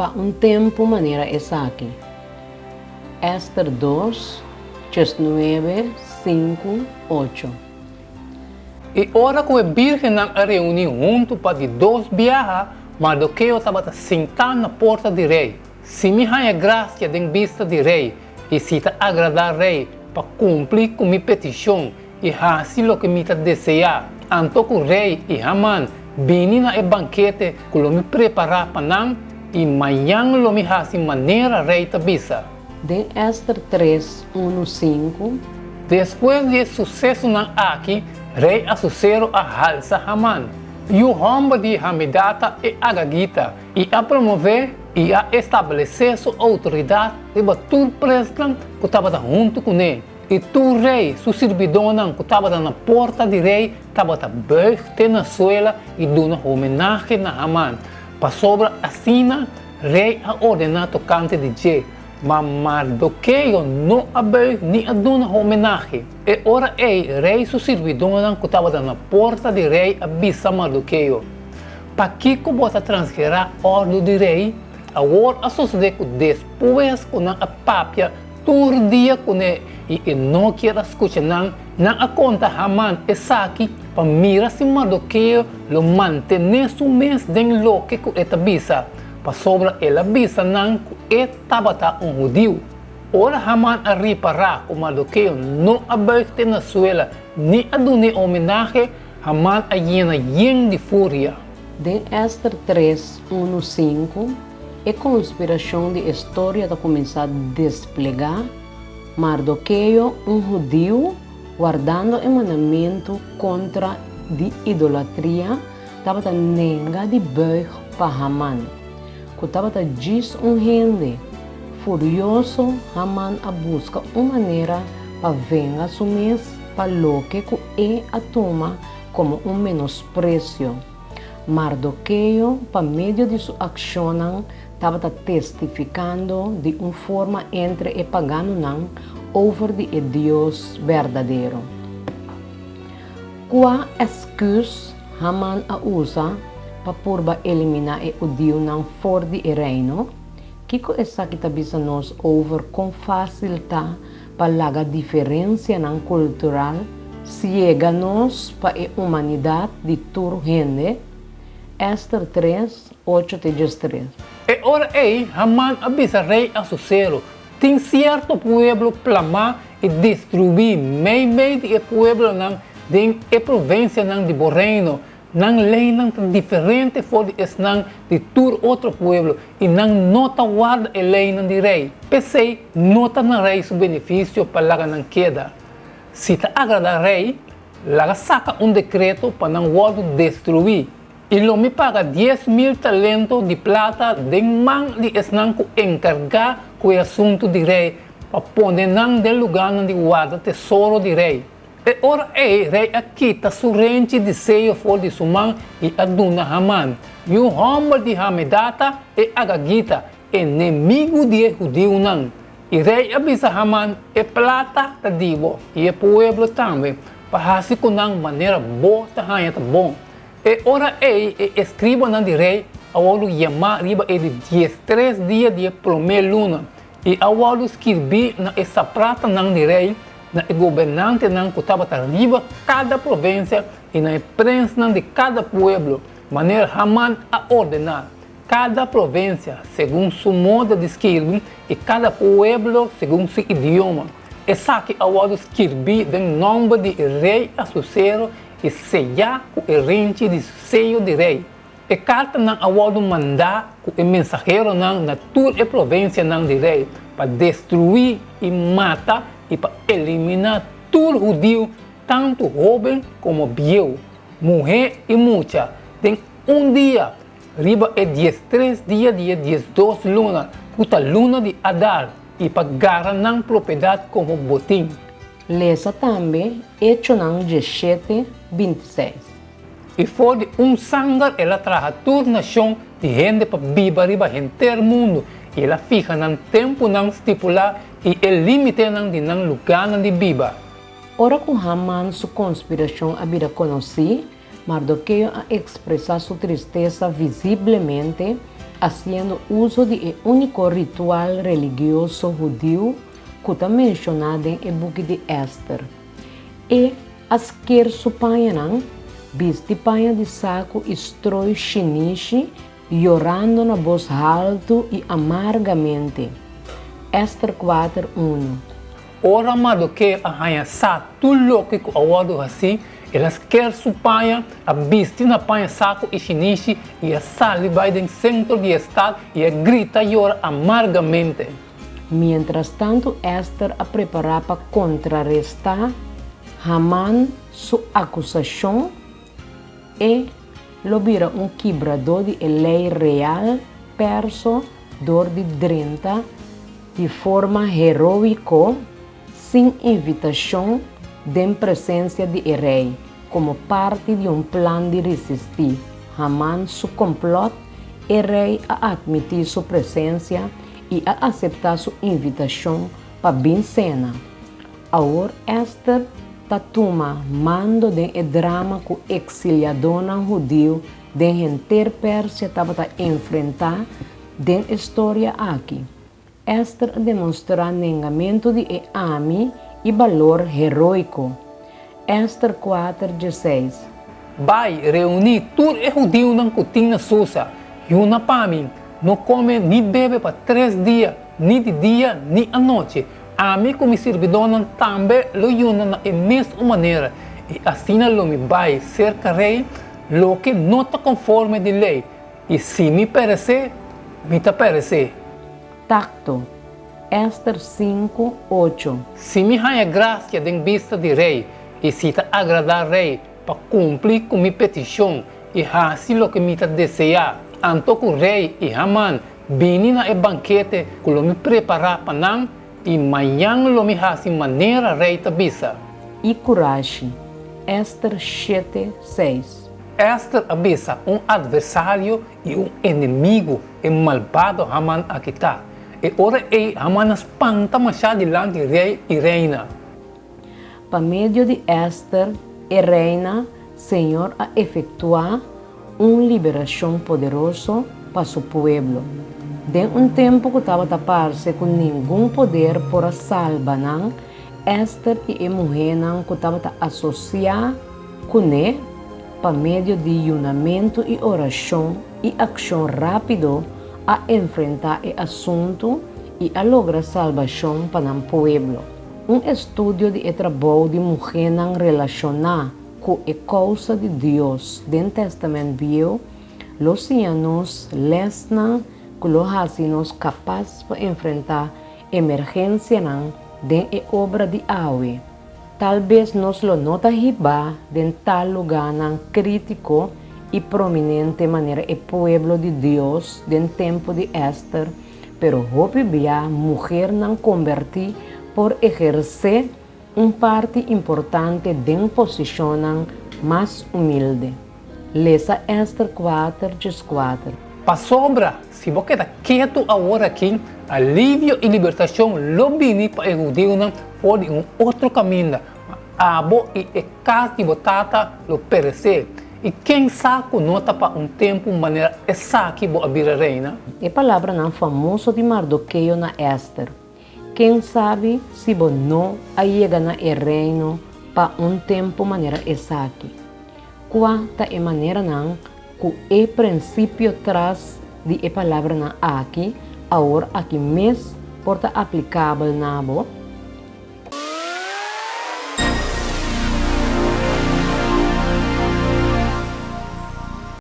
pa un tempu manera esaki. Ester dos, 19, 5, 8. I ora ku e bírgennan a reuní huntu pa di dos biaha, Mardokeo tabata sintá na porta di rei. Si mi haña grasia den bista di rei i si ta agradá rei pa kumpli ku mi petishon i hasi loke mi ta deseá, anto ku rei i Haman bini na e bankete ku lo mi prepará pa nan, i mañan lo mi hasi manera rei ta bisa. Den Ester tres, unu, sinku. Despues di e susesonan aki, rei Asusero a halsa Haman, yu hòmber di Hamedata e agagita, i a promové i a establesé su outoridat riba tur prensnan ku tabata huntu kuné, i tur rei su sirbidónan ku tabata na porta di rei tabata bùig te na suela i duna homenahe na Haman, pasobra asina Rei a ordená tokante di dje, ma Mardokeo no a buig ni a duna homenahe. E ora ei rei su sirbidónan ku tabata na porta di rei a bisa Mardokeo, Pakiko bo ta transgerá òrdu di rei? Awor a sosodé ku despues ku nan a papia tur dia kuné i e no kier a skucha nan, nan a konta Haman esaki pa mira si Mardokeo lo mantené su mes den loke ku e ta bisa, pasobra el a bisa nan ku e tabata un hudiu. Ora Haman a ripará ku Mardokeo no a buig te na suela ni a dun'é homenahe, Haman a yena yen di furia. Den Ester tres, unu, sinku, e konspirashon di e storia ta kuminsá desplegá, Mardokeo, un hudiu, wardando e mandamentu kontra di idolatria, tabata nenga di buig pa Haman, ku tabata djis un hende. Furioso, Haman a buska un manera pa venga su mes pa loke ku e a tuma komo un menospresio. Mardokeo, pa medio di su akshonnan, tabata testifikando di un forma entre e paganonan over di e Dios berdadero. Kua èsküs Haman a usa pa purba eliminá e hudiunan for di e reino? Kiko esaki ta bisa nos over kon fásil ta pa laga diferensianan kultural siega nos pa e humanidat di tur hende? Ester tres, ocho te diestres. E ora ei Haman a bisa rei Asusero, Tin sierto pueblo plamá i destruí meimei di e pueblonan den e provinsianan di bo reino. Nan leinan ta diferente for di esnan di tur otro pueblo i nan no ta warda e leinan di rei. P'esei no ta na rei su benefisio pa laga nan keda. Si ta agradá rei, laga saka un dekreto pa nan wòrdu destruí. I lo mi paga 10,000 talento di plata den man di esnan ku enkargá ku e asuntu di rei pa pone nan den lugánan di warda tesoro di rei. E ora ei rei a kita su renchi di seyo for di su man i a duna Haman, yu hòmber di Hamedata e agagita, enemigu di e hudiunan. I rei a bisa Haman, E plata ta di bo i e pueblo tambe, pa hasi ku nan manera bo ta haña ta bon. E ora ei e eskribanan di rei a wòrdu yamá riba e di diestres dia di e promé luna, i a wòrdu skirbí na e sapratanan di rei, na e gobernantenan ku tabata riba kada provinsia i na e prensnan di kada pueblo, manera Haman a ordená, kada provinsia segun su moda di skirbi i kada pueblo segun su idioma. Esaki a wòrdu skirbí den nòmber di rei Asusero i seyá ku e renchi di seyo di rei. E kartanan a wòrdu mandá ku e mensaheronan na tur e provinsianan di rei pa destruí i mata i pa eliminá tur hudiu, tantu hóben komo bieu, muhé i mucha, den un dia, riba e diestres dia di e diesdos luna, ku ta luna di Adar, i pa gara nan propiedat komo botin. Lesa tambe Echonan diesshete, bintiseis. I for di un sanger el a traha tur nashon di hende pa biba riba henter mundu, i el a fiha nan tempunan stipulá i e límitenan di nan lugánan di biba. Ora ku Haman su konspirashon a bira konosí, Mardokeo a ekspresá su tristesa visiblemente. Hasiendo uso di e úniko ritual religioso hudiu ku ta menshoná den e buki di Èster, e a sker su pañanan, bisti paña di saku i stroi shinishi, yorando na bos haltu i amargamente. Èster kuater, unu. Ora Mardokeo a haña sa tur loke ku a wòrdu hasí, el a sker su paña, a bisti na paña saku i shinishi i a sali bai den sentro di e stat i a grita yora amargamente. Mientrastantu Èster a prepará pa kontrarestá Haman su akusashon, e lo bira un kibradó di e lei real perso dor di drenta di forma heroiko, sin invitashon, den presensia di e rei, komo parti di un plan di risistí Haman su komplòt, e rei a atmití su presensia i a aseptá su invitashon pa bin sena. Awor Èster ta tuma mando den e drama ku eksiliadónan hudiu den henter Persia tabata enfrentá den e storia aki. Èster a demostrá nengamentu di e ami i balor heroiko. Èster kuater, dieseis. Bai, reuní tur e hudiunan ku tin na Susa, yuna pa mi, no kome ni bebe pa tres dia, ni di dia ni anochi. Ami ku mi sirbidónan tambe lo yuna na e mes un manera, i asina lo mi bai serka rei, loke no ta konforme di lei, i si mi peresé, mi ta peresé. Takto, Èster sinku, ocho. Si mi haña grasia den bista di rei, i si ta agradá rei pa kumpli ku mi petishon i hasi loke mi ta deseá, anto ku rei i Haman Bini na e bankete ku lo mi prepará pa nan, i mañan lo mi hasi manera rei ta bisa. I kurashi. Ester shete, seis. Ester a bisa, Un atversario i un enemigu e malbado Haman aki ta. E ora ei Haman a spanta mashá dilanti rei i reina. Pa medio di Ester, e reina, Señor a efektuá un liberashon poderoso pa su pueblo. Den un tempu ku tabata parse ku ningun poder por a salba nan, Ester i e muhénan ku tabata asosiá kuné, pa medio di yunamentu i orashon i akshon rápido a enfrentá e asuntu i a logra salbashon pa nan pueblo. Un estudio di e trabou di muhénan relashoná ku e kousa di Dios den Tèstamènt Bieu lo siña nos lèsnan ku lo hasi nos kapas pa enfrentá emergensianan den e obra di awe. Tal bes nos lo no ta hibá den tal lugánan krítiko i prominente manera e pueblo di Dios den tempu di Èster, Pero hopi bia muhernan kombertí por ehersé un parti importante den posishonnan mas humilde. Lesa Ester kuater djeskuater. Pasobra si bo keda ketu awor aki, alivio i libertashon lo bini pa e hudiunan for di un otro kaminda, ma abo i e kas di bo tata lo peresé. I ken sa ku no ta pa un tempu manera esaki bo a bira reina? E palabranan famoso di Mardokeo na Èster, Ken sabi si bo no a yega na e reino pa un tempu manera esaki? Kua ta e maneranan ku e prinsipio tras di e palabranan aki awor aki mes por ta aplikabel na bo?